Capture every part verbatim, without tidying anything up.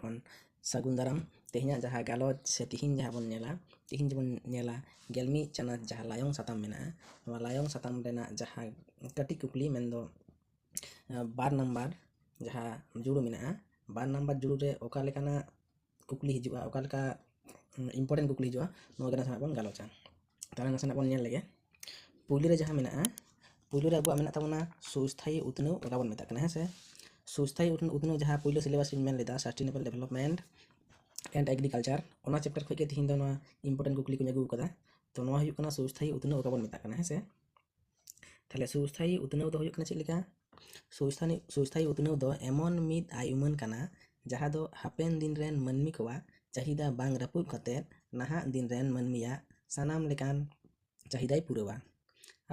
ᱠᱷᱚᱱ ᱥᱟᱹᱜᱩᱱ ᱫᱟᱨᱟᱢ᱾ ᱛᱮᱦᱮᱧᱟᱜ ᱡᱟᱦᱟᱸ ᱜᱟᱞᱚᱪ ᱥᱮ ᱛᱮᱦᱮᱧ ᱡᱟᱦᱟᱸ ᱵᱚᱱ ᱧᱮᱞᱟ, ᱛᱮᱦᱮᱧ ᱡᱮᱵᱚᱱ ᱧᱮᱞᱟ ᱜᱮᱞ ᱢᱤᱫ ᱪᱟᱱᱟᱪ ᱡᱟᱦᱟᱸ ᱞᱟᱭᱚᱝ ᱥᱟᱛᱟᱢ ᱢᱮᱱᱟᱜᱼᱟ, ᱱᱚᱣᱟ ᱞᱟᱭᱚᱝ ᱥᱟᱛᱟᱢ ᱨᱮᱱᱟᱜ ᱡᱟᱦᱟᱸ ᱠᱟᱹᱴᱤᱡ ᱠᱩᱠᱞᱤ, ᱢᱮᱱᱫᱚ ᱟᱸ, ᱵᱟᱨ ᱱᱟᱢᱵᱟᱨ ᱡᱟᱦᱟᱸ ᱡᱩᱲᱩ ᱢᱮᱱᱟᱜᱼᱟ, ᱵᱟᱨ ᱱᱟᱢᱵᱟᱨ ᱡᱩᱲᱩ ᱨᱮ ᱚᱠᱟ ᱞᱮᱠᱟᱱᱟᱜ ᱠᱩᱠᱞᱤ ᱦᱤᱡᱩᱜᱼᱟ, ᱚᱠᱟ ᱞᱮᱠᱟ important ᱠᱩᱠᱞᱤ ᱦᱤᱡᱩᱜᱼᱟ, ᱱᱚᱣᱟ ᱜᱮ ᱱᱟᱦᱟᱜ ᱵᱚᱱ ᱜᱟᱞᱚᱪᱟ᱾ ᱛᱟᱦᱚᱞᱮ ᱱᱟᱥᱮᱱᱟᱜ ᱵᱚᱱ ᱧᱮᱞ ᱞᱮᱜᱮ᱾ ᱯᱩᱭᱞᱩ ᱨᱮ ᱡᱟᱦᱟᱸ ᱢᱮᱱᱟᱜᱼᱟ, ᱯᱩᱭᱞᱩ ᱨᱮ ᱟᱵᱚᱣᱟᱜ ᱢᱮᱱᱟᱜ ᱛᱟᱵᱚᱱᱟ ᱥᱩᱥᱛᱷᱟᱭᱤ ᱩᱛᱱᱟᱹᱣ, ᱚᱠᱟ ᱵᱚᱱ ᱢᱮᱛᱟᱜ ᱠᱟᱱᱟ, ᱦᱮᱸ ᱥᱮ? ᱥᱩᱥᱛᱷᱟᱭᱤ ᱩᱛᱱᱟᱹᱣ, ᱩᱛᱱᱟᱹᱣ ᱡᱟᱦᱟᱸ ᱯᱩᱭᱞᱩ syllabus ᱨᱤᱧ ᱢᱮᱱ ᱞᱮᱫᱟ, Sustainable Development and Agriculture, ᱚᱱᱟ chapter ᱠᱷᱚᱱ ᱜᱮ ᱛᱮᱦᱮᱧ ᱫᱚ ᱱᱚᱣᱟ important ᱠᱩᱠᱞᱤ ᱠᱚᱧ ᱟᱹᱜᱩ ᱟᱠᱟᱫᱟ᱾ ᱛᱚ, ᱱᱚᱣᱟ ᱦᱩᱭᱩᱜ ᱠᱟᱱᱟ ᱥᱩᱥᱛᱷᱟᱭᱤ ᱩᱛᱱᱟᱹᱣ ᱚᱠᱟ ᱵᱚᱱ ᱢᱮᱛᱟᱜ ᱠᱟᱱᱟ, ᱦᱮᱸ ᱥᱮ? ᱛᱟᱦᱞᱮ ᱥᱩᱥᱛᱷᱟᱭᱤ ᱩᱛᱱᱟᱹᱣ ᱫᱚ ᱦᱩᱭᱩᱜ ᱠᱟᱱᱟ ᱪᱮᱫ ᱞᱮᱠᱟ? ᱥᱩᱥᱛᱷᱟᱭᱤ ᱩᱛᱱᱟᱹᱣ ᱫᱚ ᱮᱢᱚᱱ ᱢᱤᱫ ᱟᱭ ᱩᱢᱟᱹᱱ ᱠᱟᱱᱟ, ᱡᱟᱦᱟᱸ ᱫᱚ ᱦᱟᱯᱮᱱ ᱫᱤᱱ ᱨᱮᱱ ᱢᱟᱹᱱᱢᱤ ᱠᱚᱣᱟᱜ ᱪᱟᱹᱦᱤᱫᱟ ᱵᱟᱝ ᱨᱟᱹᱯᱩᱫ ᱠᱟᱛᱮ ᱱᱟᱦᱟᱜ ᱫᱤᱱ ᱨᱮᱱ ᱢᱟᱹᱱᱢᱤᱭᱟᱜ ᱥᱟᱱᱟᱢ ᱞᱮᱠᱟᱱ ᱪᱟᱹᱦᱤᱫᱟᱭ ᱯᱩᱨᱟᱹᱣᱟ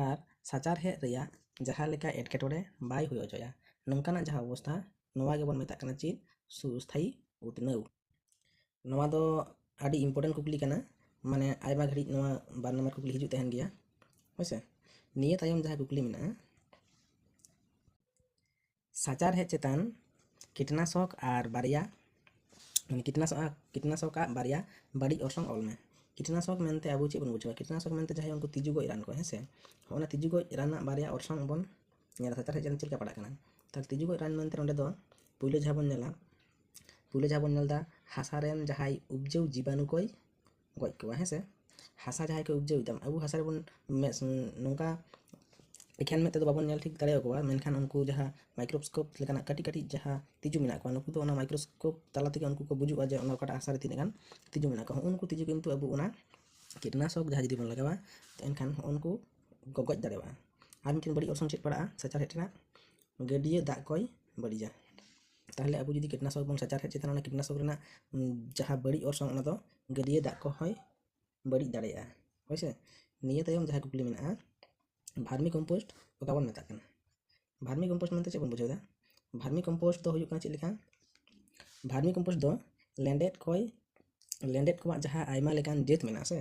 ᱟᱨ ᱥᱟᱪᱟᱨᱦᱮᱫ ᱨᱮᱭᱟᱜ ᱡᱟᱦᱟᱸ ᱞᱮᱠᱟ ᱮᱴᱠᱮᱴᱚᱬᱮ ᱵᱟᱭ ᱦᱩᱭ ᱦᱚᱪᱚᱭᱟ᱾ ᱱᱚᱝᱠᱟᱱᱟᱜ ᱡᱟᱦᱟᱸ ᱚᱵᱚᱥᱛᱷᱟ, ᱱᱚᱣᱟ ᱜᱮᱵᱚᱱ ᱢᱮᱛᱟᱜ ᱠᱟᱱᱟ ᱪᱮᱫ? ᱥᱩᱥᱛᱷᱟᱭᱤ ᱩᱛᱱᱟᱹᱣ᱾ ᱱᱚᱣᱟ ᱫᱚ ᱟᱹᱰᱤ important ᱠᱩᱠᱞᱤ ᱠᱟᱱᱟ, ᱢᱟᱱᱮ ᱟᱭᱢᱟ ᱜᱷᱟᱹᱲᱤᱡ ᱱᱚᱣᱟ ᱵᱟᱨ ᱱᱟᱢᱵᱟᱨ ᱠᱩᱠᱞᱤ ᱦᱤᱡᱩᱜ ᱛᱟᱦᱮᱱ ᱜᱮᱭᱟ, ᱦᱳᱭ ᱥᱮ᱾ ᱱᱤᱭᱟᱹ ᱛᱟᱭᱚᱢ ᱡᱟᱦᱟᱸ ᱠᱩᱠᱞᱤ ᱢᱮᱱᱟᱜᱼᱟ, ᱥᱟᱪᱟᱨᱦᱮᱫ ᱪᱮᱛᱟᱱ ᱠᱤᱴᱱᱟᱥᱚᱠ ᱟᱨ ᱵᱟᱨᱭᱟ, ᱢᱟᱱᱮ ᱠᱤᱴᱱᱟᱥᱚᱠ, ᱠᱤᱴᱱᱟᱥᱚᱠ ᱟᱜ ᱵᱟᱨᱭᱟ ᱵᱟᱹᱲᱤᱡ ᱚᱨᱥᱚᱝ ᱚᱞ ᱢᱮ᱾ ᱠᱤᱴᱱᱟᱥᱚᱠ ᱢᱮᱱᱛᱮ ᱟᱵᱚ ᱪᱮᱫ ᱵᱚᱱ ᱵᱩᱡᱷᱟᱹᱣᱟ? ᱠᱤᱴᱱᱟᱥᱚᱠ ᱢᱮᱱᱛᱮ ᱡᱟᱦᱟᱸᱭ ᱩᱱᱠᱩ ᱛᱤᱡᱩ ᱜᱚᱡ ᱨᱟᱱ ᱠᱚ, ᱦᱮᱸ ᱥᱮ? ᱚᱱᱟ ᱛᱤᱡᱩ ᱜᱚᱡ ᱨᱟᱱ ᱨᱮᱱᱟᱜ ᱵᱟᱨᱭᱟ ᱚᱨᱥᱚᱝ ᱵᱚᱱ ᱧᱮᱞᱟ, ᱥᱟᱪᱟᱨᱦᱮᱫ ᱪᱮᱛᱟᱱ ᱪᱮᱫ ᱞᱮᱠᱟ ᱯᱟᱲᱟᱜ ᱠᱟᱱᱟ᱾ ᱛᱟᱦᱞᱮ ᱛᱤᱡᱩ ᱜᱚᱡ ᱨᱟᱱ ᱢᱮᱱᱛᱮ ᱱᱚᱸᱰᱮ ᱫᱚ ᱯᱩᱭᱞᱩ ᱡᱟᱦᱟᱸ ᱵᱚᱱ ᱧᱮᱞᱟ, ᱯᱩᱭᱞᱩ ᱡᱟᱦᱟᱸ ᱵᱚᱱ ᱧᱮᱞ ᱮᱫᱟ, ᱦᱟᱥᱟ ᱨᱮᱱ ᱡᱟᱦᱟᱸᱭ ᱩᱵᱡᱟᱹᱣ ᱡᱤᱵᱟᱱᱩ ᱠᱚᱭ ᱜᱚᱡ ᱠᱚᱣᱟ, ᱦᱮᱸ ᱥᱮ? ᱦᱟᱥᱟ ᱡᱟᱦᱟᱸᱭ ᱠᱚ ᱩᱵᱡᱟᱹᱣ ᱮᱫᱟ, ᱟᱵᱚ ᱦᱟᱥᱟ ᱨᱮᱵᱚᱱ ᱢᱮ-, ᱱᱚᱝᱠᱟ ᱮᱠᱷᱮᱱ ᱢᱮᱫ ᱛᱮᱫᱚ ᱵᱟᱵᱚᱱ ᱧᱮᱞ ᱴᱷᱤᱠ ᱫᱟᱲᱮᱭᱟᱠᱚᱣᱟ, ᱢᱮᱱᱠᱷᱟᱱ ᱩᱱᱠᱩ ᱡᱟᱦᱟᱸ microscope ᱞᱮᱠᱟᱱᱟᱜ ᱠᱟᱹᱴᱤᱡ ᱠᱟᱹᱴᱤᱡ ᱡᱟᱦᱟᱸ ᱛᱤᱡᱩ ᱢᱮᱱᱟᱜ ᱠᱚᱣᱟ, ᱱᱩᱠᱩ ᱫᱚ ᱚᱱᱟ microscope ᱛᱟᱞᱟ ᱛᱮᱜᱮ ᱩᱱᱠᱩ ᱠᱚ ᱵᱩᱡᱩᱜᱼᱟ ᱡᱮ ᱚᱱᱟ ᱚᱠᱟᱴᱟᱜ ᱦᱟᱥᱟ ᱨᱮ ᱛᱤᱱᱟᱹᱜ ᱜᱟᱱ ᱛᱤᱡᱩ ᱢᱮᱱᱟᱜ ᱠᱚᱣᱟ᱾ ᱦᱚᱸᱜᱼᱚ ᱱᱩᱠᱩ ᱛᱤᱡᱩ ᱠᱤᱱᱛᱩ ᱟᱵᱚ ᱚᱱᱟ ᱠᱤᱴᱱᱟᱥᱚᱠ ᱡᱟᱦᱟᱸ ᱡᱩᱫᱤ ᱵᱚᱱ ᱞᱟᱜᱟᱣᱟ, ᱮᱱᱠᱷᱟᱱ ᱦᱚᱸᱜᱼᱚ ᱱᱩᱠᱩ ᱠᱚ ᱜᱚᱡ ᱫᱟᱲᱮᱭᱟᱜᱼᱟ᱾ ᱟᱨ ᱢᱤᱫᱴᱮᱱ ᱵᱟᱹᱲᱤᱡ ᱚᱨᱥᱚᱝ ᱪᱮᱫ ᱯᱟᱲᱟᱜᱼᱟ ᱥᱟᱪᱟᱨᱦᱮᱫ ᱨᱮᱱᱟᱜ? ᱜᱟᱹᱰᱭᱟᱹ ᱫᱟᱜ ᱠᱚᱭ ᱵᱟᱹᱲᱤᱡᱟ᱾ ᱛᱟᱦᱚᱞᱮ ᱟᱵᱚ ᱡᱩᱫᱤ ᱠᱤᱴᱱᱟᱥᱚᱠ ᱵᱚᱱ ᱥᱟᱪᱟᱨᱦᱮᱫ ᱪᱮᱛᱟᱱ, ᱚᱱᱟ ᱠᱤᱴᱱᱟᱥᱚᱠ ᱨᱮᱱᱟᱜ, ᱩᱢ, ᱡᱟᱦᱟᱸ ᱵᱟᱹᱲᱤᱡ ᱚᱨᱥᱚᱝ, ᱚᱱᱟ ᱫᱚ ᱜᱟᱹᱰᱭᱟᱹ ᱫᱟᱜ ᱠᱚᱦᱚᱸᱭ ᱵᱟᱹᱲᱤᱡ ᱫᱟᱲᱮᱭᱟᱜᱼᱟ, ᱦᱳᱭ ᱥᱮ᱾ ᱱᱤᱭᱟᱹ ᱛᱟᱭᱚᱢ ᱡᱟᱦᱟᱸ ᱠᱩᱠᱞᱤ ᱢᱮᱱᱟᱜᱼᱟ, vermicompost ᱚᱠᱟ ᱵᱚᱱ ᱢᱮᱛᱟᱜ ᱠᱟᱱᱟ? vermicompost ᱢᱮᱱᱛᱮ ᱪᱮᱫ ᱵᱚᱱ ᱵᱩᱡᱷᱟᱹᱣ ᱮᱫᱟ? vermicompost ᱫᱚ ᱦᱩᱭᱩᱜ ᱠᱟᱱᱟ ᱪᱮᱫ ᱞᱮᱠᱟ? vermicompost ᱫᱚ ᱞᱮᱸᱰᱮᱫ ᱠᱚᱭ, ᱞᱮᱸᱰᱮᱫ ᱠᱚᱣᱟᱜ ᱡᱟᱦᱟᱸ ᱟᱭᱢᱟ ᱞᱮᱠᱟᱱ ᱡᱟᱹᱛ ᱢᱮᱱᱟᱜᱼᱟ ᱥᱮ,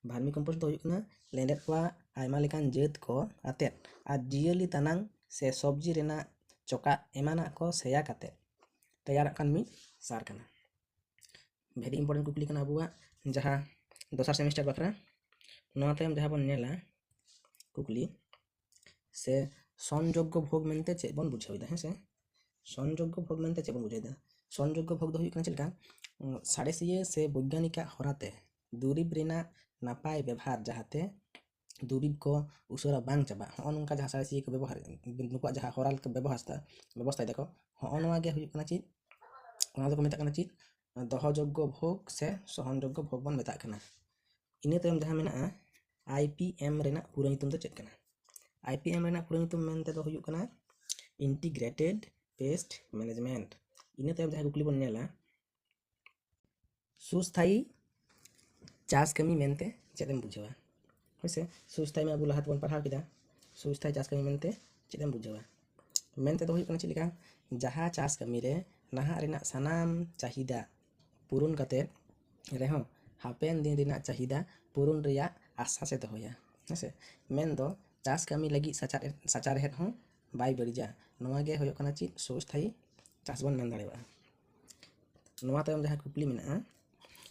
vermicompost ᱫᱚ ᱦᱩᱭᱩᱜ ᱠᱟᱱᱟ ᱞᱮᱸᱰᱮᱫ ᱠᱚᱣᱟᱜ ᱟᱭᱢᱟ ᱞᱮᱠᱟᱱ ᱡᱟᱹᱛ ᱠᱚ ᱟᱛᱮᱫ ᱟᱨ ᱡᱤᱭᱟᱹᱞᱤ ᱛᱟᱱᱟᱝ ᱥᱮ ᱥᱚᱵᱽᱡᱤ ᱨᱮᱱᱟᱜ ᱪᱚᱠᱟᱜ ᱮᱢᱟᱱᱟᱜ ᱠᱚ ᱥᱮᱭᱟ ᱠᱟᱛᱮᱫ ᱛᱮᱭᱟᱨᱚᱜ ᱠᱟᱱ ᱢᱤᱫ ᱥᱟᱨ ᱠᱟᱱᱟ᱾ ᱵᱷᱮᱨᱤ ᱤᱢᱯᱚᱨᱴᱮᱱᱴ ᱠᱩᱠᱞᱤ ᱠᱟᱱᱟ ᱟᱵᱚᱣᱟᱜ ᱡᱟᱦᱟᱸ ᱫᱚᱥᱟᱨ ᱥᱮᱢᱤᱥᱴᱟᱨ ᱵᱟᱠᱷᱨᱟ᱾ ᱱᱚᱣᱟ ᱛᱟᱭᱚᱢ ᱡᱟᱦᱟᱸ ᱵᱚᱱ ᱧᱮᱞᱟ ᱠᱩᱠᱞᱤ, ᱥᱮ ᱥᱚᱱᱡᱳᱜᱽᱜᱚ ᱵᱷᱳᱜᱽ ᱢᱮᱱᱛᱮ ᱪᱮᱫ ᱵᱚᱱ ᱵᱩᱡᱷᱟᱹᱣ ᱮᱫᱟ? ᱦᱮᱸ ᱥᱮ, ᱥᱚᱱᱡᱳᱜᱽᱜᱚ ᱵᱷᱳᱜᱽ ᱢᱮᱱᱛᱮ ᱪᱮᱫ ᱵᱚᱱ ᱵᱩᱡᱷᱟᱹᱣ ᱮᱫᱟ? ᱥᱚᱱᱡᱳᱜᱽᱜᱚ ᱵᱷᱳᱜᱽ ᱫᱚ ᱦᱩᱭᱩᱜ ᱠᱟᱱᱟ ᱪᱮᱫ ᱞᱮᱠᱟ? ᱩᱸ, ᱥᱟᱬᱮᱥᱤᱭᱟᱹ ᱥᱮ ᱵᱳᱭᱜᱽᱜᱟᱱᱤᱠᱟᱜ ᱦᱚᱨᱟᱛᱮ ᱫᱩᱨᱤᱵᱽ ᱨᱮᱱᱟᱜ ᱱᱟᱯᱟᱭ ᱵᱮᱵᱷᱟᱨ, ᱡᱟᱦᱟᱸᱛᱮ ᱫᱩᱨᱤᱵᱽ ᱠᱚ ᱩᱥᱟᱹᱨᱟ ᱵᱟᱝ ᱪᱟᱵᱟᱜ, ᱦᱚᱸᱜᱼᱚ ᱱᱚᱝᱠᱟ ᱡᱟᱦᱟᱸ ᱥᱟᱬᱮᱥᱤᱭᱟᱹ ᱠᱚ ᱵᱮᱵᱚᱦᱟᱨ, ᱱᱩᱠᱩᱣᱟᱜ ᱡᱟᱦᱟᱸ ᱦᱚᱨᱟ ᱞᱮᱠᱟ ᱵᱮᱵᱚᱦᱟᱨ, ᱵᱮᱵᱚᱥᱛᱷᱟᱭ ᱫᱟᱠᱚ, ᱦᱚᱸᱜᱼᱚ ᱱᱚᱣᱟ ᱜᱮ ᱦᱩᱭᱩᱜ ᱠᱟᱱᱟ ᱪᱮᱫ? ᱚᱱᱟ ᱫᱚᱠᱚ ᱢᱮᱛᱟᱜ ᱠᱟᱱᱟ ᱪᱮᱫ? ᱫᱚᱦᱚᱡᱳᱜᱽᱜᱚ ᱵᱷᱳᱜᱽ ᱥᱮ ᱥᱚᱦᱚᱱᱡᱳᱜᱽᱜᱚ ᱵᱷᱳᱜᱽ ᱵᱚᱱ ᱢᱮᱛᱟᱜ ᱠᱟᱱᱟ᱾ ᱤᱱᱟᱹ ᱛᱟᱭᱚᱢ ᱡᱟᱦᱟᱸ ᱢᱮᱱᱟᱜᱼᱟ, ᱟᱭ ᱯᱤ ᱮᱢ ᱨᱮᱱᱟᱜ ᱯᱩᱨᱟᱹ ᱧᱩᱛᱩᱢ ᱫᱚ ᱪᱮᱫ ᱠᱟᱱᱟ? ᱟᱭ ᱯᱤ ᱮᱢ ᱨᱮᱱᱟᱜ ᱯᱩᱨᱟᱹ ᱧᱩᱛᱩᱢ ᱢᱮᱱᱛᱮ ᱫᱚ ᱦᱩᱭᱩᱜ ᱠᱟᱱᱟ Integrated Pest Management᱾ ᱤᱱᱟᱹ ᱛᱟᱭᱚᱢ ᱡᱟᱦᱟᱸ ᱠᱩᱠᱞᱤ ᱵᱚᱱ ᱧᱮᱞᱟ, ᱥᱩᱥᱛᱷᱟᱭᱤ ᱪᱟᱥ ᱠᱟᱹᱢᱤ ᱢᱮᱱᱛᱮ ᱪᱮᱫ ᱮᱢ ᱵᱩᱡᱷᱟᱹᱣᱟ? ᱦᱳᱭ ᱥᱮ, ᱥᱩᱥᱛᱷᱟᱭᱤ ᱢᱟ ᱟᱵᱚ ᱞᱟᱦᱟ ᱛᱮᱵᱚᱱ ᱯᱟᱲᱦᱟᱣ ᱠᱮᱫᱟ᱾ ᱥᱩᱥᱛᱷᱟᱭᱤ ᱪᱟᱥ ᱠᱟᱹᱢᱤ ᱢᱮᱱᱛᱮ ᱪᱮᱫ ᱮᱢ ᱵᱩᱡᱷᱟᱹᱣᱟ? ᱢᱮᱱᱛᱮ ᱫᱚ ᱦᱩᱭᱩᱜ ᱠᱟᱱᱟ ᱪᱮᱫ ᱞᱮᱠᱟ? ᱡᱟᱦᱟᱸ ᱪᱟᱥ ᱠᱟᱹᱢᱤ ᱨᱮ ᱱᱟᱦᱟᱜ ᱨᱮᱱᱟᱜ ᱥᱟᱱᱟᱢ ᱪᱟᱦᱤᱫᱟ ᱯᱩᱨᱩᱱ ᱠᱟᱛᱮ ᱨᱮᱦᱚᱸ ᱦᱟᱯᱮᱱ ᱫᱤᱱ ᱨᱮᱱᱟᱜ ᱪᱟᱦᱤᱫᱟ ᱯᱩᱨᱩᱱ ᱨᱮᱭᱟᱜ ᱟᱥᱟ ᱥᱮ ᱫᱚᱦᱚᱭᱟ᱾ ᱦᱮᱸ ᱥᱮ, ᱢᱮᱱᱫᱚ ᱪᱟᱥ ᱠᱟᱹᱢᱤ ᱞᱟᱹᱜᱤᱫ ᱥᱟᱪᱟᱨ-, ᱥᱟᱪᱟᱨᱦᱮᱫ ᱦᱚᱸ ᱵᱟᱭ ᱵᱟᱹᱲᱤᱡᱟ᱾ ᱱᱚᱣᱟ ᱜᱮ ᱦᱩᱭᱩᱜ ᱠᱟᱱᱟ ᱪᱮᱫ? ᱥᱩᱥᱛᱷᱟᱭᱤ ᱪᱟᱥ ᱵᱚᱱ ᱢᱮᱱ ᱫᱟᱲᱮᱭᱟᱜᱼᱟ᱾ ᱱᱚᱣᱟ ᱛᱟᱭᱚᱢ ᱡᱟᱦᱟᱸ ᱠᱩᱠᱞᱤ ᱢᱮᱱᱟᱜᱼᱟ,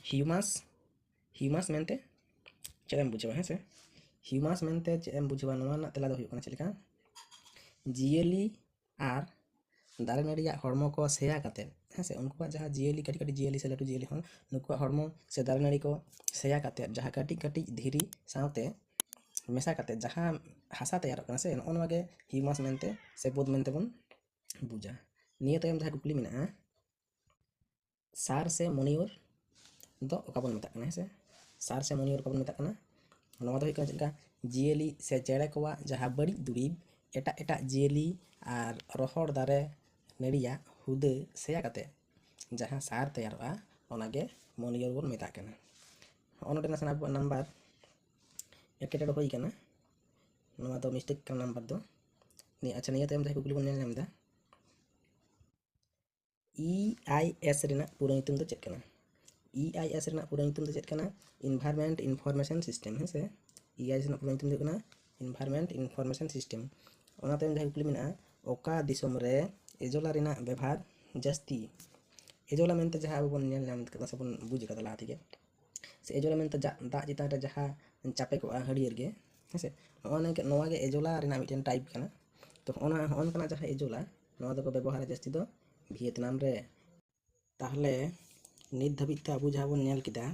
ᱦᱤᱭᱩᱢᱟᱥ, ᱦᱤᱭᱩᱢᱟᱥ ᱢᱮᱱᱛᱮ ᱪᱮᱫ ᱮᱢ ᱵᱩᱡᱷᱟᱹᱣᱟ? ᱦᱮᱸ ᱥᱮ, ᱦᱤᱭᱩᱢᱟᱥ ᱢᱮᱱᱛᱮ ᱪᱮᱫ ᱮᱢ ᱵᱩᱡᱷᱟᱹᱣᱟ? ᱱᱚᱣᱟ ᱨᱮᱱᱟᱜ ᱛᱮᱞᱟ ᱫᱚ ᱦᱩᱭᱩᱜ ᱠᱟᱱᱟ ᱪᱮᱫ ᱞᱮᱠᱟ? ᱡᱤᱭᱟᱹᱞᱤ ᱟᱨ ᱫᱟᱨᱮ ᱱᱟᱹᱲᱤᱭᱟᱜ ᱦᱚᱲᱢᱚ ᱠᱚ ᱥᱮᱭᱟ ᱠᱟᱛᱮᱫ, ᱦᱮᱸ ᱥᱮ, ᱩᱱᱠᱩᱣᱟᱜ ᱡᱟᱦᱟᱸ ᱡᱤᱭᱟᱹᱞᱤ, ᱠᱟᱹᱴᱤᱡ ᱠᱟᱹᱴᱤᱡ ᱡᱤᱭᱟᱹᱞᱤ ᱥᱮ ᱞᱟᱹᱴᱩ ᱡᱤᱭᱟᱹᱞᱤ ᱦᱚᱸ, ᱱᱩᱠᱩᱣᱟᱜ ᱦᱚᱲᱢᱚ ᱥᱮ ᱫᱟᱨᱮ ᱱᱟᱹᱲᱤ ᱠᱚ ᱥᱮᱭᱟ ᱠᱟᱛᱮᱫ, ᱡᱟᱦᱟᱸ ᱠᱟᱹᱴᱤᱡ ᱠᱟᱹᱴᱤᱡ ᱫᱷᱤᱨᱤ ᱥᱟᱶᱛᱮ ᱢᱮᱥᱟ ᱠᱟᱛᱮᱫ ᱡᱟᱦᱟᱸ ᱦᱟᱥᱟ ᱛᱮᱭᱟᱨᱚᱜ ᱠᱟᱱᱟ ᱥᱮ, ᱱᱚᱜᱼᱚ ᱱᱚᱣᱟ ᱜᱮ ᱦᱤᱭᱩᱢᱟᱥ ᱢᱮᱱᱛᱮ ᱥᱮ ᱵᱟᱹᱫᱽ ᱢᱮᱱᱛᱮ ᱵᱚᱱ ᱵᱩᱡᱟ᱾ ᱱᱤᱭᱟᱹ ᱛᱟᱭᱚᱢ ᱡᱟᱦᱟᱸ ᱠᱩᱠᱞᱤ ᱢᱮᱱᱟᱜᱼᱟ, ᱥᱟᱨ ᱥᱮ ᱢᱚᱱᱤᱭᱳᱨ ᱫᱚ ᱚᱠᱟ ᱵᱚᱱ ᱢᱮᱛᱟᱜ ᱠᱟᱱᱟ? ᱦᱮᱸ ᱥᱮ, ᱥᱟᱨ ᱥᱮ ᱢᱚᱱᱤᱭᱳᱨ ᱚᱠᱟ ᱵᱚᱱ ᱢᱮᱛᱟᱜ ᱠᱟᱱᱟ? ᱱᱚᱣᱟ ᱫᱚ ᱦᱩᱭᱩᱜ ᱠᱟᱱᱟ ᱪᱮᱫ ᱞᱮᱠᱟ? ᱡᱤᱭᱟᱹᱞᱤ ᱥᱮ ᱪᱮᱬᱮ ᱠᱚᱣᱟᱜ ᱡᱟᱦᱟᱸ ᱵᱟᱹᱲᱤᱡ ᱫᱩᱨᱤᱵᱽ ᱮᱴᱟᱜ ᱮᱴᱟᱜ ᱡᱤᱭᱟᱹᱞᱤ ᱟᱨ ᱨᱚᱦᱚᱲ ᱫᱟᱨᱮ ᱱᱟᱹᱲᱤᱭᱟᱜ ᱦᱩᱫᱟᱹ ᱥᱮᱭᱟ ᱠᱟᱛᱮ ᱡᱟᱦᱟᱸ ᱥᱟᱨ ᱛᱮᱭᱟᱨᱚᱜᱼᱟ, ᱚᱱᱟᱜᱮ ᱢᱚᱱᱤᱭᱳᱨ ᱵᱚᱱ ᱢᱮᱛᱟᱜ ᱠᱟᱱᱟ᱾ ᱦᱚᱸᱜᱼᱚ ᱱᱚᱰᱮ ᱱᱟᱥᱮᱱᱟᱜ ᱟᱵᱚᱣᱟᱜ ᱱᱟᱢᱵᱟᱨ ᱮᱴᱠᱮᱴᱚᱬᱮ ᱦᱩᱭ ᱠᱟᱱᱟ, ᱱᱚᱣᱟ ᱫᱚ ᱢᱤᱥᱴᱮᱠ ᱠᱟᱱᱟ ᱱᱟᱢᱵᱟᱨ ᱫᱚ᱾ ᱱᱤᱭᱟᱹ, ᱟᱪᱪᱷᱟ, ᱱᱤᱭᱟᱹ ᱛᱟᱭᱚᱢ ᱡᱟᱦᱟᱸ ᱠᱩᱠᱞᱤ ᱵᱚᱱ ᱧᱮᱞ ᱧᱟᱢ ᱮᱫᱟ, ᱤ ᱟᱭ ᱮᱥ ᱨᱮᱱᱟᱜ ᱯᱩᱨᱟᱹ ᱧᱩᱛᱩᱢ ᱫᱚ ᱪᱮᱫ ᱠᱟᱱᱟ? ᱤ ᱟᱭ ᱮᱥ ᱨᱮᱱᱟᱜ ᱯᱩᱨᱟᱹ ᱧᱩᱛᱩᱢ ᱫᱚ ᱪᱮᱫ ᱠᱟᱱᱟ? Environment Information System, ᱦᱮᱸ ᱥᱮ? ᱤ ᱟᱭ ᱮᱥ ᱨᱮᱱᱟᱜ ᱯᱩᱨᱟᱹ ᱧᱩᱛᱩᱢ ᱫᱚ ᱦᱩᱭᱩᱜ ᱠᱟᱱᱟ Environment Information System᱾ ᱚᱱᱟ ᱛᱟᱭᱚᱢ ᱡᱟᱦᱟᱸ ᱠᱩᱠᱞᱤ ᱢᱮᱱᱟᱜᱼᱟ, ᱚᱠᱟ ᱫᱤᱥᱚᱢ ᱨᱮ ᱮᱡᱳᱞᱟ ᱨᱮᱱᱟᱜ ᱵᱮᱵᱷᱟᱨ ᱡᱟᱹᱥᱛᱤ ᱮᱡᱚᱞᱟ ᱢᱮᱱᱛᱮ ᱡᱟᱦᱟᱸ ᱟᱵᱚ ᱵᱚᱱ ᱧᱮᱞ ᱧᱟᱢ ᱠᱟᱫᱟ ᱥᱮ ᱵᱚᱱ ᱵᱩᱡᱽ ᱠᱟᱫᱟ ᱞᱟᱦᱟ ᱛᱮᱜᱮ, ᱥᱮ ᱮᱡᱚᱞᱟ ᱢᱮᱱᱛᱮ ᱡᱟ-, ᱫᱟᱜ ᱪᱮᱛᱟᱱ ᱨᱮ ᱡᱟᱦᱟᱸ ᱪᱟᱯᱮ ᱠᱚᱜᱼᱟ ᱦᱟᱹᱨᱭᱟᱹᱲ ᱜᱮ, ᱦᱮᱸ ᱥᱮ, ᱱᱚᱜᱼᱚ ᱱᱚᱣᱟ ᱜᱮ, ᱱᱚᱣᱟ ᱜᱮ ᱮᱡᱚᱞᱟ ᱨᱮᱱᱟᱜ ᱢᱤᱫᱴᱮᱱ type ᱠᱟᱱᱟ᱾ ᱛᱚ ᱦᱚᱸᱜᱼᱚ ᱱᱚᱣᱟ, ᱦᱚᱸᱜᱼᱚ ᱱᱚᱝᱠᱟᱱᱟᱜ ᱡᱟᱦᱟᱸ ᱮᱡᱚᱞᱟ, ᱱᱚᱣᱟ ᱫᱚᱠᱚ ᱵᱮᱵᱚᱦᱟᱨᱟ ᱡᱟᱹᱥᱛᱤ ᱫᱚ ᱵᱷᱤᱭᱮᱛᱱᱟᱢ ᱨᱮ᱾ ᱛᱟᱦᱚᱞᱮ ᱱᱤᱛ ᱫᱷᱟᱹᱵᱤᱡ ᱛᱮ ᱟᱵᱚ ᱡᱟᱦᱟᱸ ᱵᱚᱱ ᱧᱮᱞ ᱠᱮᱫᱟ,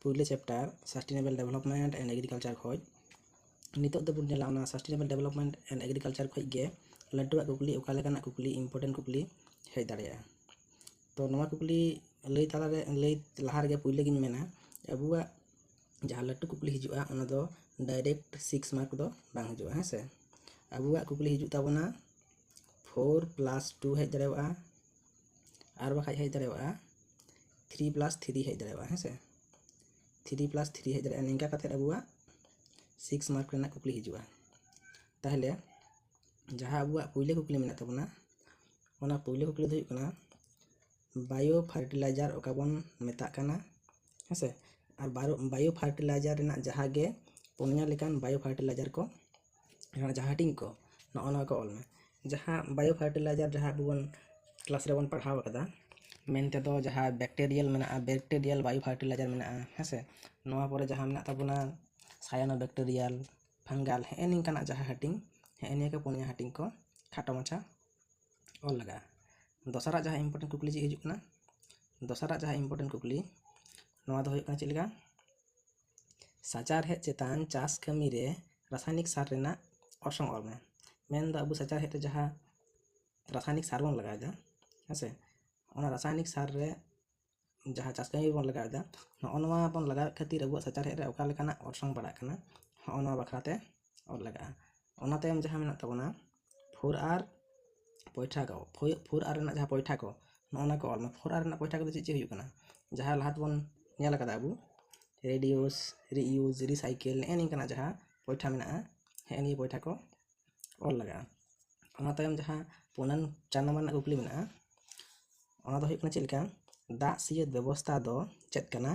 ᱯᱩᱭᱞᱩ chapter sustainable development and agriculture ᱠᱷᱚᱡ, ᱱᱤᱛᱚᱜ ᱫᱚᱵᱚᱱ ᱧᱮᱞᱟ ᱚᱱᱟ sustainable development and agriculture ᱠᱷᱚᱡ ᱜᱮ ᱞᱟᱹᱴᱩᱣᱟᱜ ᱠᱩᱠᱞᱤ, ᱚᱠᱟ ᱞᱮᱠᱟᱱᱟᱜ ᱠᱩᱠᱞᱤ, important ᱠᱩᱠᱞᱤ ᱦᱮᱡ ᱫᱟᱲᱮᱭᱟᱜᱼᱟ᱾ ᱛᱚ ᱱᱚᱣᱟ ᱠᱩᱠᱞᱤ ᱞᱟᱹᱭ ᱛᱟᱞᱟᱨᱮ, ᱞᱟᱹᱭ ᱞᱟᱦᱟ ᱨᱮᱜᱮ ᱯᱩᱭᱞᱩ ᱜᱤᱧ ᱢᱮᱱᱟ, ᱟᱵᱚᱣᱟᱜ ᱡᱟᱦᱟᱸ ᱞᱟᱹᱴᱩ ᱠᱩᱠᱞᱤ ᱦᱤᱡᱩᱜᱼᱟ, ᱚᱱᱟ ᱫᱚ direct six mark ᱫᱚ ᱵᱟᱝ ᱦᱤᱡᱩᱜᱼᱟ, ᱦᱮᱸ ᱥᱮ᱾ ᱟᱵᱚᱣᱟᱜ ᱠᱩᱠᱞᱤ ᱦᱤᱡᱩᱜ ᱛᱟᱵᱚᱱᱟ, four plus two ᱦᱮᱡ ᱫᱟᱲᱮᱭᱟᱜᱼᱟ, ᱟᱨ ᱵᱟᱠᱷᱟᱡ ᱦᱮᱡ ᱫᱟᱲᱮᱭᱟᱜᱼᱟ three plus three ᱦᱮᱡ ᱫᱟᱲᱮᱭᱟᱜᱼᱟ, ᱦᱮᱸ ᱥᱮ᱾ Three plus three ᱦᱮᱡ ᱫᱟᱲᱮᱭᱟᱜᱼᱟ᱾ ᱱᱤᱝᱠᱟ ᱠᱟᱛᱮᱫ ᱟᱵᱚᱣᱟᱜ six mark ᱨᱮᱱᱟᱜ ᱠᱩᱠᱞᱤ ᱦᱤᱡᱩᱜᱼᱟ᱾ ᱛᱟᱦᱚᱞᱮ ᱡᱟᱦᱟᱸ ᱟᱵᱚᱣᱟᱜ ᱯᱩᱭᱞᱩ ᱠᱩᱠᱞᱤ ᱢᱮᱱᱟᱜ ᱛᱟᱵᱚᱱᱟ, ᱚᱱᱟ ᱯᱩᱭᱞᱩ ᱠᱩᱠᱞᱤ ᱫᱚ ᱦᱩᱭᱩᱜ ᱠᱟᱱᱟ, bio fertilizer ᱚᱠᱟ ᱵᱚᱱ ᱢᱮᱛᱟᱜ ᱠᱟᱱᱟ, ᱦᱮᱸ ᱥᱮ᱾ ᱟᱨ bio, bio fertilizer ᱨᱮᱱᱟᱜ ᱡᱟᱦᱟᱸ ᱜᱮ ᱯᱩᱱᱭᱟ ᱞᱮᱠᱟᱱ bio fertilizer ᱠᱚ, ᱡᱟᱦᱟᱸ ᱦᱟᱹᱴᱤᱧ ᱠᱚ, ᱱᱚᱜᱼᱚ ᱱᱚᱣᱟ ᱠᱚ ᱚᱞ ᱢᱮ᱾ ᱡᱟᱦᱟᱸ bio fertilizer ᱡᱟᱦᱟᱸ ᱟᱵᱚ ᱵᱚᱱ class ᱨᱮᱵᱚᱱ ᱯᱟᱲᱦᱟᱣ ᱟᱠᱟᱫᱟ, ᱢᱮᱱᱛᱮ ᱫᱚ ᱡᱟᱦᱟᱸ bacterial ᱢᱮᱱᱟᱜᱼᱟ, bacterial bio fertilizer ᱢᱮᱱᱟᱜᱼᱟ, ᱦᱮᱸ ᱥᱮ᱾ ᱱᱚᱣᱟ ᱯᱚᱨᱮ ᱡᱟᱦᱟᱸ ᱢᱮᱱᱟᱜ ᱛᱟᱵᱚᱱᱟ cyanobacterial, fungal, ᱦᱮᱸ ᱱᱤᱝᱠᱟᱱᱟᱜ ᱡᱟᱦᱟᱸ ᱦᱟᱹᱴᱤᱧ, ᱦᱮᱸ ᱱᱤᱭᱟᱹ ᱠᱚ ᱯᱩᱱᱭᱟ ᱦᱟᱹᱴᱤᱧ ᱠᱚ ᱠᱷᱟᱴᱚ ᱢᱟᱪᱷᱟ ᱚᱞ ᱞᱟᱜᱟᱜᱼᱟ᱾ ᱫᱚᱥᱟᱨᱟᱜ ᱡᱟᱦᱟᱸ important ᱠᱩᱠᱞᱤ ᱪᱮᱫ ᱦᱤᱡᱩᱜ ᱠᱟᱱᱟ? ᱫᱚᱥᱟᱨᱟᱜ ᱡᱟᱦᱟᱸ important ᱠᱩᱠᱞᱤ, ᱱᱚᱣᱟ ᱫᱚ ᱦᱩᱭᱩᱜ ᱠᱟᱱᱟ ᱪᱮᱫ ᱞᱮᱠᱟ? ᱥᱟᱪᱟᱨᱦᱮᱫ ᱪᱮᱛᱟᱱ ᱪᱟᱥ ᱠᱟᱹᱢᱤ ᱨᱮ ᱨᱟᱥᱟᱭᱱᱤᱠ ᱥᱟᱨ ᱨᱮᱱᱟᱜ ᱚᱨᱥᱚᱝ ᱚᱞ ᱢᱮ᱾ ᱢᱮᱱᱫᱚ ᱟᱵᱚ ᱥᱟᱪᱟᱨᱦᱮᱫ ᱨᱮ ᱡᱟᱦᱟᱸ ᱨᱟᱥᱟᱭᱱᱤᱠ ᱥᱟᱨ ᱵᱚᱱ ᱞᱟᱜᱟᱣᱮᱫᱟ, ᱦᱮᱸ ᱥᱮ, ᱚᱱᱟ ᱨᱟᱥᱟᱭᱱᱤᱠ ᱥᱟᱨ ᱨᱮ ᱡᱟᱦᱟᱸ ᱪᱟᱥ ᱠᱟᱹᱢᱤ ᱨᱮᱵᱚᱱ ᱞᱟᱜᱟᱣᱮᱫᱟ, ᱱᱚᱜᱼᱚ ᱱᱚᱣᱟ ᱵᱚᱱ ᱞᱟᱜᱟᱣᱮᱫ ᱠᱷᱟᱹᱛᱤᱨ ᱟᱵᱚᱣᱟᱜ ᱥᱟᱪᱟᱨᱦᱮᱫ ᱨᱮ ᱚᱠᱟ ᱞᱮᱠᱟᱱᱟᱜ ᱚᱨᱥᱚᱝ ᱯᱟᱲᱟᱜ ᱠᱟᱱᱟ, ᱦᱚᱸᱜᱼᱚ ᱱᱚᱣᱟ ᱵᱟᱠᱷᱨᱟ ᱛᱮ ᱚᱞ ᱞᱟᱜᱟᱜᱼᱟ᱾ ᱚᱱᱟ ᱛᱟᱭᱚᱢ ᱡᱟᱦᱟᱸ ᱢᱮᱱᱟᱜ ᱛᱟᱵᱚᱱᱟ four R ᱯᱚᱭᱴᱷᱟ ᱠᱚ, four R ᱨᱮᱱᱟᱜ ᱡᱟᱦᱟᱸ ᱯᱚᱭᱴᱷᱟ ᱠᱚ, ᱱᱚᱜᱼᱚ ᱱᱚᱣᱟ ᱠᱚ ᱚᱞ ᱢᱮ᱾ Four R ᱨᱮᱱᱟᱜ ᱯᱚᱭᱴᱷᱟ ᱠᱚᱫᱚ ᱪᱮᱫ ᱪᱮᱫ ᱦᱩᱭᱩᱜ ᱠᱟᱱᱟ? ᱡᱟᱦᱟᱸ ᱞᱟᱦᱟ ᱛᱮᱵᱚᱱ ᱧᱮᱞ ᱟᱠᱟᱫᱟ ᱟᱵᱚ, reduce, reuse, recycle, ᱱᱮᱜᱼᱮ ᱱᱤᱝᱠᱟᱱᱟᱜ ᱡᱟᱦᱟᱸ ᱯᱚᱭᱴᱷᱟ ᱢᱮᱱᱟᱜᱼᱟ, ᱦᱮᱸ, ᱱᱤᱭᱟᱹ ᱯᱚᱭᱴᱷᱟ ᱠᱚ ᱚᱞ ᱞᱟᱜᱟᱜᱼᱟ᱾ ᱚᱱᱟ ᱛᱟᱭᱚᱢ ᱡᱟᱦᱟᱸ ᱯᱩᱱᱟᱱ, ᱪᱟᱨ ᱱᱟᱢᱵᱟᱨ ᱨᱮᱱᱟᱜ ᱠᱩᱠᱞᱤ ᱢᱮᱱᱟᱜᱼᱟ, ᱚᱱᱟ ᱫᱚ ᱦᱩᱭᱩᱜ ᱠᱟᱱᱟ ᱪᱮᱫ ᱞᱮᱠᱟ, ᱫᱟᱜ ᱥᱤᱭᱟᱹᱛ ᱵᱮᱵᱚᱥᱛᱷᱟ ᱫᱚ ᱪᱮᱫ ᱠᱟᱱᱟ?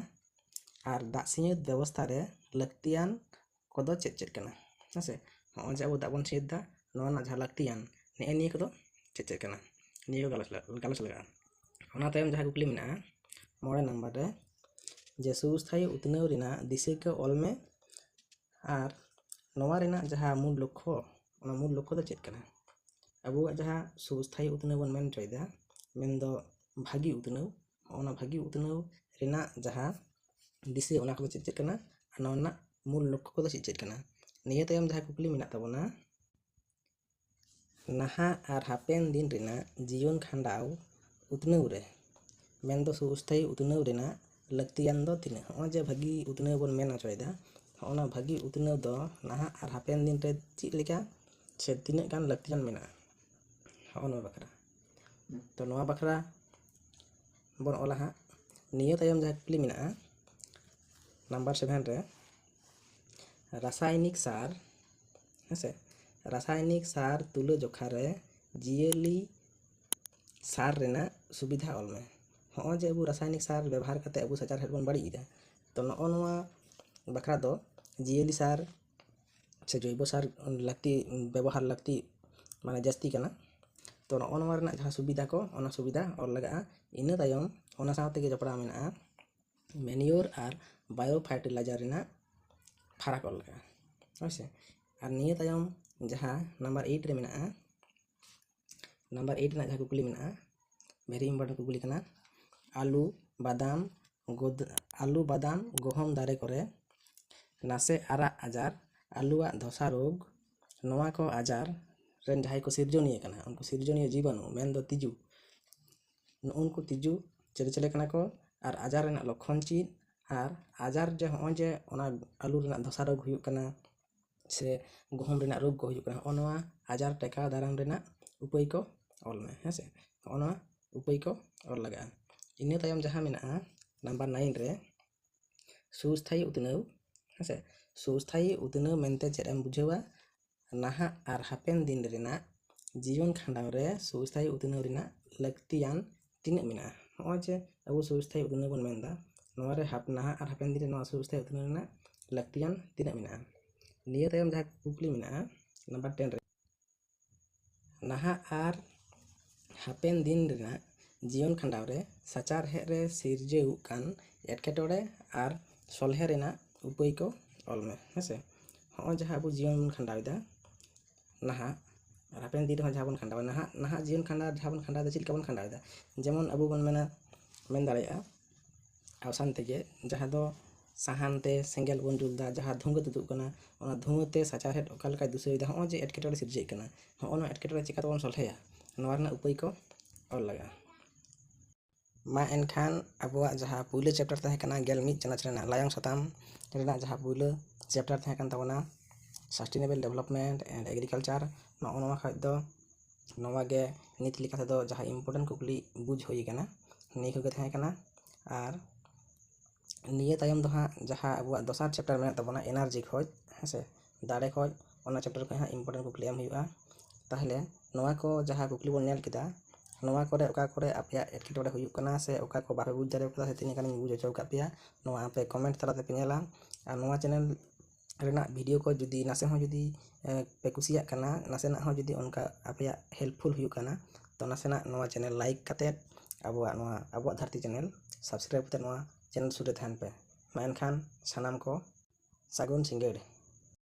ᱟᱨ ᱫᱟᱜ ᱥᱤᱭᱟᱹᱛ ᱵᱮᱵᱚᱥᱛᱷᱟ ᱨᱮ ᱞᱟᱹᱠᱛᱤᱭᱟᱱ ᱠᱚᱫᱚ ᱪᱮᱫ ᱪᱮᱫ ᱠᱟᱱᱟ? ᱦᱮᱸ ᱥᱮ, ᱱᱚᱜᱼᱚᱭ ᱡᱮ ᱟᱵᱚ ᱫᱟᱜ ᱵᱚᱱ ᱥᱤᱭᱟᱹᱛ ᱮᱫᱟ, ᱱᱚᱣᱟ ᱨᱮᱱᱟᱜ ᱡᱟᱦᱟᱸ ᱞᱟᱹᱠᱛᱤᱭᱟᱱ, ᱱᱮᱜᱼᱮ ᱱᱤᱭᱟᱹ ᱠᱚᱫᱚ ᱪᱮᱫ ᱪᱮᱫ ᱠᱟᱱᱟ? ᱱᱤᱭᱟᱹ ᱠᱚ ᱜᱟᱞᱚᱪ ᱞᱟᱜᱟᱜᱼᱟ᱾ ᱚᱱᱟ ᱛᱟᱭᱚᱢ ᱡᱟᱦᱟᱸ ᱠᱩᱠᱞᱤ ᱢᱮᱱᱟᱜᱼᱟ ᱢᱚᱬᱮ ᱱᱟᱢᱵᱟᱨ ᱨᱮ, ᱡᱮ ᱥᱩᱥᱛᱷᱟᱭᱤ ᱩᱛᱱᱟᱹᱣ ᱨᱮᱱᱟᱜ ᱫᱤᱥᱟᱹ ᱠᱚ ᱚᱞ ᱢᱮ ᱟᱨ ᱱᱚᱣᱟ ᱨᱮᱱᱟᱜ ᱡᱟᱦᱟᱸ ᱢᱩᱞ ᱞᱚᱠᱠᱷᱚ, ᱚᱱᱟ ᱢᱩᱞ ᱞᱚᱠᱠᱷᱚ ᱫᱚ ᱪᱮᱫ ᱠᱟᱱᱟ? ᱟᱵᱚᱣᱟᱜ ᱡᱟᱦᱟᱸ ᱥᱩᱥᱛᱷᱟᱭᱤ ᱩᱛᱱᱟᱹᱣ ᱵᱚᱱ ᱢᱮᱱ ᱦᱚᱪᱚᱭᱮᱫᱟ, ᱢᱮᱱᱫᱚ ᱵᱷᱟᱹᱜᱤ ᱩᱛᱱᱟᱹᱣ, ᱚᱱᱟ ᱵᱷᱟᱹᱜᱤ ᱩᱛᱱᱟᱹᱣ ᱨᱮᱱᱟᱜ ᱡᱟᱦᱟᱸ ᱫᱤᱥᱟᱹ, ᱚᱱᱟ ᱠᱚᱫᱚ ᱪᱮᱫ ᱪᱮᱫ ᱠᱟᱱᱟ ᱟᱨ ᱱᱚᱣᱟ ᱨᱮᱱᱟᱜ ᱢᱩᱞ ᱞᱚᱠᱠᱷᱚ ᱠᱚᱫᱚ ᱪᱮᱫ ᱪᱮᱫ ᱠᱟᱱᱟ? ᱱᱤᱭᱟᱹ ᱛᱟᱭᱚᱢ ᱡᱟᱦᱟᱸ ᱠᱩᱠᱞᱤ ᱢᱮᱱᱟᱜ ᱛᱟᱵᱚᱱᱟ, ᱱᱟᱦᱟᱜ ᱟᱨ ᱦᱟᱯᱮᱱ ᱫᱤᱱ ᱨᱮᱱᱟᱜ ᱡᱤᱭᱚᱱ ᱠᱷᱟᱸᱰᱟᱣ ᱩᱛᱱᱟᱹᱣ ᱨᱮ, ᱢᱮᱱᱫᱚ ᱥᱩᱥᱛᱷᱟᱭᱤ ᱩᱛᱱᱟᱹᱣ ᱨᱮᱱᱟᱜ ᱞᱟᱹᱠᱛᱤᱭᱟᱱ ᱫᱚ ᱛᱤᱱᱟᱹᱜ? ᱦᱚᱸᱜᱼᱚᱭ ᱡᱮ ᱵᱷᱟᱹᱜᱤ ᱩᱛᱱᱟᱹᱣ ᱵᱚᱱ ᱢᱮᱱ ᱦᱚᱪᱚᱭᱮᱫᱟ, ᱦᱚᱸᱜᱼᱚ ᱱᱟ ᱵᱷᱟᱹᱜᱤ ᱩᱛᱱᱟᱹᱣ ᱫᱚ ᱱᱟᱦᱟᱜ ᱟᱨ ᱦᱟᱯᱮᱱ ᱫᱤᱱ ᱨᱮ ᱪᱮᱫ ᱞᱮᱠᱟ ᱥᱮ ᱛᱤᱱᱟᱹᱜ ᱜᱟᱱ ᱞᱟᱹᱠᱛᱤᱭᱟᱱ ᱢᱮᱱᱟᱜᱼᱟ, ᱦᱚᱸᱜᱼᱚ ᱱᱚᱣᱟ ᱵᱟᱠᱷᱨᱟ᱾ ᱛᱚ ᱱᱚᱣᱟ ᱵᱟᱠᱷᱨᱟ ᱵᱚᱱ ᱚᱞᱟ ᱦᱟᱸᱜ᱾ ᱱᱤᱭᱟᱹ ᱛᱟᱭᱚᱢ ᱡᱟᱦᱟᱸ ᱠᱩᱠᱞᱤ ᱢᱮᱱᱟᱜᱼᱟ ᱱᱟᱢᱵᱟᱨ ᱥᱮᱵᱷᱮᱱ ᱨᱮ, ᱨᱟᱥᱟᱭᱱᱤᱠ ᱥᱟᱨ, ᱦᱮᱸᱥᱮ, ᱨᱟᱥᱟᱭᱱᱤᱠ ᱥᱟᱨ ᱛᱩᱞᱟᱹ ᱡᱚᱠᱷᱟ ᱨᱮ ᱡᱤᱭᱟᱹᱞᱤ ᱥᱟᱨ ᱨᱮᱱᱟᱜ ᱥᱩᱵᱤᱫᱷᱟ ᱚᱞ ᱢᱮ᱾ ᱦᱚᱸᱜᱼᱚᱭ ᱡᱮ ᱟᱵᱚ ᱨᱟᱥᱟᱭᱱᱤᱠ ᱥᱟᱨ ᱵᱮᱵᱚᱦᱟᱨ ᱠᱟᱛᱮ ᱟᱵᱚ ᱥᱟᱪᱟᱨᱦᱮᱫ ᱵᱚᱱ ᱵᱟᱹᱲᱤᱡ ᱮᱫᱟ, ᱛᱚ ᱱᱚᱜᱼᱚ ᱱᱚᱣᱟ ᱵᱟᱠᱷᱨᱟ ᱫᱚ ᱡᱤᱭᱟᱹᱞᱤ ᱥᱟᱨ ᱥᱮ ᱡᱳᱭᱵᱚ ᱥᱟᱨ ᱞᱟᱹᱠᱛᱤ, ᱵᱮᱵᱚᱦᱟᱨ ᱞᱟᱹᱠᱛᱤ ᱢᱟᱱᱮ ᱡᱟᱹᱥᱛᱤ ᱠᱟᱱᱟ᱾ ᱛᱚ ᱱᱚᱜᱼᱚ ᱱᱚᱣᱟ ᱨᱮᱱᱟᱜ ᱡᱟᱦᱟᱸ ᱥᱩᱵᱤᱫᱷᱟ ᱠᱚ, ᱚᱱᱟ ᱥᱩᱵᱤᱫᱷᱟ ᱚᱞ ᱞᱟᱜᱟᱜᱼᱟ᱾ ᱤᱱᱟᱹ ᱛᱟᱭᱚᱢ ᱚᱱᱟ ᱥᱟᱶ ᱛᱮᱜᱮ ᱡᱚᱯᱲᱟᱣ ᱢᱮᱱᱟᱜᱼᱟ ᱢᱮᱱᱤᱭᱳᱨ ᱟᱨ ᱵᱟᱭᱳ ᱯᱷᱟᱨᱴᱤᱞᱟᱭᱡᱟᱨ ᱨᱮᱱᱟᱜ ᱯᱷᱟᱨᱟᱠ ᱚᱞ ᱞᱟᱜᱟᱜᱼᱟ, ᱦᱳᱭ ᱥᱮ᱾ ᱟᱨ ᱱᱤᱭᱟᱹ ᱛᱟᱭᱚᱢ ᱡᱟᱦᱟᱸ ᱱᱟᱢᱵᱟᱨ ᱮᱭᱤᱴ ᱨᱮ ᱢᱮᱱᱟᱜᱼᱟ, ᱱᱟᱢᱵᱟᱨ ᱮᱭᱤᱴ ᱨᱮᱱᱟᱜ ᱡᱟᱦᱟᱸ ᱠᱩᱠᱞᱤ ᱢᱮᱱᱟᱜᱼᱟ, ᱵᱷᱮᱨᱤ ᱤᱢᱯᱚᱨᱴᱮᱱᱴ ᱠᱩᱠᱞᱤ ᱠᱟᱱᱟ, ᱟᱹᱞᱩ, ᱵᱟᱫᱟᱢ, ᱜᱚᱫ-, ᱟᱹᱞᱩ, ᱵᱟᱫᱟᱢ, ᱜᱚᱦᱚᱢ ᱫᱟᱨᱮ ᱠᱚᱨᱮ ᱱᱟᱥᱮ ᱟᱨᱟᱜ ᱟᱡᱟᱨ, ᱟᱹᱞᱩᱣᱟᱜ ᱫᱷᱚᱥᱟ ᱨᱳᱜᱽ, ᱱᱚᱣᱟ ᱠᱚ ᱟᱡᱟᱨ ᱨᱮᱱ ᱡᱟᱦᱟᱸᱭ ᱠᱚ ᱥᱤᱨᱡᱚᱱᱤᱭᱟᱹ ᱠᱟᱱᱟ, ᱩᱱᱠᱩ ᱥᱤᱨᱡᱚᱱᱤᱭᱟᱹ ᱡᱤᱵᱟᱱᱩ, ᱢᱮᱱᱫᱚ ᱛᱤᱡᱩ, ᱱᱩᱜᱼᱩ ᱱᱩᱠᱩ ᱛᱤᱡᱩ ᱪᱤᱞᱤ ᱪᱤᱞᱤ ᱠᱟᱱᱟ ᱠᱚ ᱟᱨ ᱟᱡᱟᱨ ᱨᱮᱱᱟᱜ ᱞᱚᱠᱠᱷᱚᱱ ᱪᱮᱫ, ᱟᱨ ᱟᱡᱟᱨ ᱡᱮ ᱦᱚᱸᱜᱼᱚᱭ ᱡᱮ ᱚᱱᱟ ᱟᱹᱞᱩ ᱨᱮᱱᱟᱜ ᱫᱷᱚᱥᱟ ᱨᱳᱜᱽ ᱦᱩᱭᱩᱜ ᱠᱟᱱᱟ ᱥᱮ ᱜᱩᱦᱩᱢ ᱨᱮᱱᱟᱜ ᱨᱳᱜᱽ ᱠᱚ ᱦᱩᱭᱩᱜ ᱠᱟᱱᱟ, ᱦᱚᱸᱜᱼᱚ ᱱᱚᱣᱟ ᱟᱡᱟᱨ ᱴᱮᱠᱟᱣ ᱫᱟᱨᱟᱢ ᱨᱮᱱᱟᱜ ᱩᱯᱟᱹᱭ ᱠᱚ ᱚᱞ ᱢᱮ, ᱦᱮᱸ ᱥᱮ᱾ ᱦᱚᱸᱜᱼᱚ ᱱᱚᱣᱟ ᱩᱯᱟᱹᱭ ᱠᱚ ᱚᱞ ᱞᱟᱜᱟᱜᱼᱟ᱾ ᱤᱱᱟᱹ ᱛᱟᱭᱚᱢ ᱡᱟᱦᱟᱸ ᱢᱮᱱᱟᱜᱼᱟ ᱱᱟᱢᱵᱟᱨ ᱱᱟᱭᱤᱱ ᱨᱮ, ᱥᱩᱥᱛᱷᱟᱭᱤ ᱩᱛᱱᱟᱹᱣ, ᱦᱮᱸ ᱥᱮ᱾ ᱥᱩᱥᱛᱷᱟᱭᱤ ᱩᱛᱱᱟᱹᱣ ᱢᱮᱱᱛᱮ ᱪᱮᱫ ᱮᱢ ᱵᱩᱡᱷᱟᱹᱣᱟ? ᱱᱟᱦᱟᱜ ᱟᱨ ᱦᱟᱯᱮᱱ ᱫᱤᱱ ᱨᱮᱱᱟᱜ ᱡᱤᱭᱚᱱ ᱠᱷᱟᱸᱰᱟᱣ ᱨᱮ ᱥᱩᱥᱛᱷᱟᱭᱤ ᱩᱛᱱᱟᱹᱣ ᱨᱮᱱᱟᱜ ᱞᱟᱹᱠᱛᱤᱭᱟᱱ ᱛᱤᱱᱟᱹᱜ ᱢᱮᱱᱟᱜᱼᱟ? ᱱᱚᱜᱼᱚᱭ ᱡᱮ ᱟᱵᱚ ᱥᱩᱥᱛᱷᱟᱭᱤ ᱩᱛᱱᱟᱹᱣ ᱵᱚᱱ ᱢᱮᱱᱫᱟ, ᱱᱚᱣᱟ ᱨᱮ ᱦᱟᱯ-, ᱱᱟᱦᱟᱜ ᱟᱨ ᱦᱟᱯᱮᱱ ᱫᱤᱱ ᱨᱮ ᱱᱚᱣᱟ ᱥᱩᱥᱛᱷᱟᱭᱤ ᱩᱛᱱᱟᱹᱣ ᱨᱮᱱᱟᱜ ᱞᱟᱹᱠᱛᱤᱭᱟᱱ ᱛᱤᱱᱟᱹᱜ ᱢᱮᱱᱟᱜᱼᱟ? ᱱᱤᱭᱟᱹ ᱛᱟᱭᱚᱢ ᱡᱟᱦᱟᱸ ᱠᱩᱠᱞᱤ ᱢᱮᱱᱟᱜᱼᱟ ᱱᱟᱢᱵᱟᱨ ᱴᱮᱱ ᱨᱮ, ᱱᱟᱦᱟᱜ ᱟᱨ ᱦᱟᱯᱮᱱ ᱫᱤᱱ ᱨᱮᱱᱟᱜ ᱡᱤᱭᱚᱱ ᱠᱷᱟᱸᱰᱟᱣ ᱨᱮ ᱥᱟᱪᱟᱨᱦᱮᱫ ᱨᱮ ᱥᱤᱨᱡᱟᱹᱣ ᱠᱟᱱ ᱮᱴᱠᱮᱴᱚᱬᱮ ᱟᱨ ᱥᱚᱞᱦᱮ ᱨᱮᱱᱟᱜ ᱩᱯᱟᱹᱭ ᱠᱚ ᱚᱞ ᱢᱮ᱾ ᱦᱮᱸᱥᱮ, ᱦᱚᱸᱜᱼᱚᱭ ᱡᱟᱦᱟᱸ ᱟᱵᱚ ᱡᱤᱭᱚᱱ ᱵᱚᱱ ᱠᱷᱟᱸᱰᱟᱣ ᱮᱫᱟ ᱱᱟᱦᱟᱜ, ᱟᱨ ᱦᱟᱯᱮᱱ ᱫᱤᱱ ᱨᱮᱦᱚᱸ ᱡᱟᱦᱟᱸ ᱵᱚᱱ ᱠᱷᱟᱸᱰᱟᱣᱟ ᱱᱟᱦᱟᱜ, ᱱᱟᱦᱟᱜ ᱡᱤᱭᱚᱱ ᱠᱷᱟᱸᱰᱟᱣ ᱡᱟᱦᱟᱸ ᱵᱚᱱ ᱠᱷᱟᱸᱰᱟᱣ ᱮᱫᱟ, ᱪᱮᱫ ᱞᱮᱠᱟ ᱵᱚᱱ ᱠᱷᱟᱸᱰᱟᱣ ᱮᱫᱟ? ᱡᱮᱢᱚᱱ ᱟᱵᱚ ᱵᱚᱱ ᱢᱮᱱᱟ, ᱢᱮᱱ ᱫᱟᱲᱮᱭᱟᱜᱼᱟ, ᱟᱣᱥᱟᱱ ᱛᱮᱜᱮ, ᱡᱟᱦᱟᱸ ᱫᱚ ᱥᱟᱦᱟᱱ ᱛᱮ ᱥᱮᱸᱜᱮᱞ ᱵᱚᱱ ᱡᱩᱞ ᱮᱫᱟ, ᱡᱟᱦᱟᱸ ᱫᱷᱩᱸᱣᱟᱹ ᱛᱩᱫᱩᱜ ᱠᱟᱱᱟ, ᱚᱱᱟ ᱫᱷᱩᱸᱣᱟᱹ ᱛᱮ ᱥᱟᱪᱟᱨᱦᱮᱫ ᱚᱠᱟ ᱞᱮᱠᱟᱭ ᱫᱩᱥᱟᱹᱣ ᱮᱫᱟ, ᱦᱚᱸᱜᱼᱚᱭ ᱡᱮ ᱮᱴᱠᱮᱴᱚᱬᱮ ᱥᱤᱨᱡᱟᱹᱜ ᱠᱟᱱᱟ, ᱦᱚᱸᱜᱼᱚ ᱱᱚᱣᱟ ᱮᱴᱠᱮᱴᱚᱬᱮ ᱪᱤᱠᱟ ᱛᱮᱵᱚᱱ ᱥᱚᱞᱦᱮᱭᱟ, ᱱᱚᱣᱟ ᱨᱮᱱᱟᱜ ᱩᱯᱟᱹᱭ ᱠᱚ ᱚᱞ ᱞᱟᱜᱟᱜᱼᱟ᱾ ᱢᱟ ᱮᱱᱠᱷᱟᱱ ᱟᱵᱚᱣᱟᱜ ᱡᱟᱦᱟᱸ ᱯᱩᱭᱞᱩ ᱪᱮᱯᱴᱟᱨ ᱛᱟᱦᱮᱸ ᱠᱟᱱᱟ ᱜᱮᱞ ᱢᱤᱫ ᱪᱟᱱᱟᱪ ᱨᱮᱱᱟᱜ ᱞᱟᱭᱚᱝ ᱥᱟᱛᱟᱢ ᱨᱮᱱᱟᱜ ᱡᱟᱦᱟᱸ ᱯᱩᱭᱞᱩ ᱪᱮᱯᱴᱟᱨ ᱛᱟᱦᱮᱸ ᱠᱟᱱ ᱛᱟᱵᱚᱱᱟ, Sustainable Development and Agriculture, ᱱᱚᱜᱼᱚ ᱱᱚᱣᱟ ᱠᱷᱚᱡ ᱫᱚ ᱱᱚᱣᱟ ᱜᱮ ᱱᱤᱛ ᱞᱮᱠᱟ ᱛᱮᱫᱚ ᱡᱟᱦᱟᱸ important ᱠᱩᱠᱞᱤ ᱵᱩᱡᱽ ᱦᱩᱭ ᱟᱠᱟᱱᱟ, ᱱᱤᱭᱟᱹ ᱠᱚᱜᱮ ᱛᱟᱦᱮᱸ ᱠᱟᱱᱟ᱾ ᱟᱨ ᱱᱤᱭᱟᱹ ᱛᱟᱭᱚᱢ ᱫᱚ ᱦᱟᱸᱜ ᱡᱟᱦᱟᱸ ᱟᱵᱚᱣᱟᱜ ᱫᱚᱥᱟᱨ ᱪᱮᱯᱴᱟᱨ ᱢᱮᱱᱟᱜ ᱛᱟᱵᱚᱱᱟ energy ᱠᱷᱚᱡ, ᱦᱮᱸ ᱥᱮ, ᱫᱟᱲᱮ ᱠᱷᱚᱡ, ᱚᱱᱟ ᱪᱮᱯᱴᱟᱨ ᱠᱷᱚᱡ ᱦᱟᱸᱜ important ᱠᱩᱠᱞᱤ ᱮᱢ ᱦᱩᱭᱩᱜᱼᱟ᱾ ᱛᱟᱦᱚᱞᱮ ᱱᱚᱣᱟ ᱠᱚ ᱡᱟᱦᱟᱸ ᱠᱩᱠᱞᱤ ᱵᱚᱱ ᱧᱮᱞ ᱠᱮᱫᱟ, ᱱᱚᱣᱟ ᱠᱚᱨᱮ ᱚᱠᱟ ᱠᱚᱨᱮ ᱟᱯᱮᱭᱟᱜ ᱮᱴᱠᱮᱴᱚᱬᱮ ᱦᱩᱭᱩᱜ ᱠᱟᱱᱟ ᱥᱮ ᱚᱠᱟ ᱠᱚ ᱵᱟᱯᱮ ᱵᱩᱡᱽ ᱫᱟᱲᱮ ᱠᱟᱫᱟ ᱥᱮ ᱛᱤᱱᱟᱹᱜ ᱜᱟᱱᱤᱧ ᱵᱩᱡᱽ ᱦᱚᱪᱚ ᱟᱠᱟᱫ ᱯᱮᱭᱟ, ᱱᱚᱣᱟ ᱟᱯᱮ comment ᱛᱟᱞᱟ ᱛᱮᱯᱮ ᱧᱮᱞᱟ᱾ ᱟᱨ ᱱᱚᱣᱟ channel ᱨᱮᱱᱟᱜ video ᱠᱚ ᱡᱩᱫᱤ ᱱᱟᱥᱮ ᱦᱚᱸ ᱡᱩᱫᱤ, ᱮ, ᱯᱮ ᱠᱩᱥᱤᱭᱟᱜ ᱠᱟᱱᱟ, ᱱᱟᱥᱮᱱᱟᱜ ᱦᱚᱸ ᱡᱩᱫᱤ ᱚᱱᱠᱟ ᱟᱯᱮᱭᱟᱜ helpful ᱦᱩᱭᱩᱜ ᱠᱟᱱᱟ, ᱛᱚ ᱱᱟᱥᱮᱱᱟᱜ ᱱᱚᱣᱟ channel like ᱠᱟᱛᱮᱫ ᱟᱵᱚᱣᱟᱜ ᱱᱚᱣᱟ ᱟᱵᱚᱣᱟᱜ ᱫᱷᱟᱹᱨᱛᱤ channel subscribe ᱠᱟᱛᱮᱫ ᱱᱚᱣᱟ channel ᱥᱩᱨ ᱨᱮ ᱛᱟᱦᱮᱱ ᱯᱮ᱾ ᱢᱟ ᱮᱱᱠᱷᱟᱱ ᱥᱟᱱᱟᱢ ᱠᱚ ᱥᱟᱹᱜᱩᱱ ᱥᱤᱸᱜᱟᱹᱲ᱾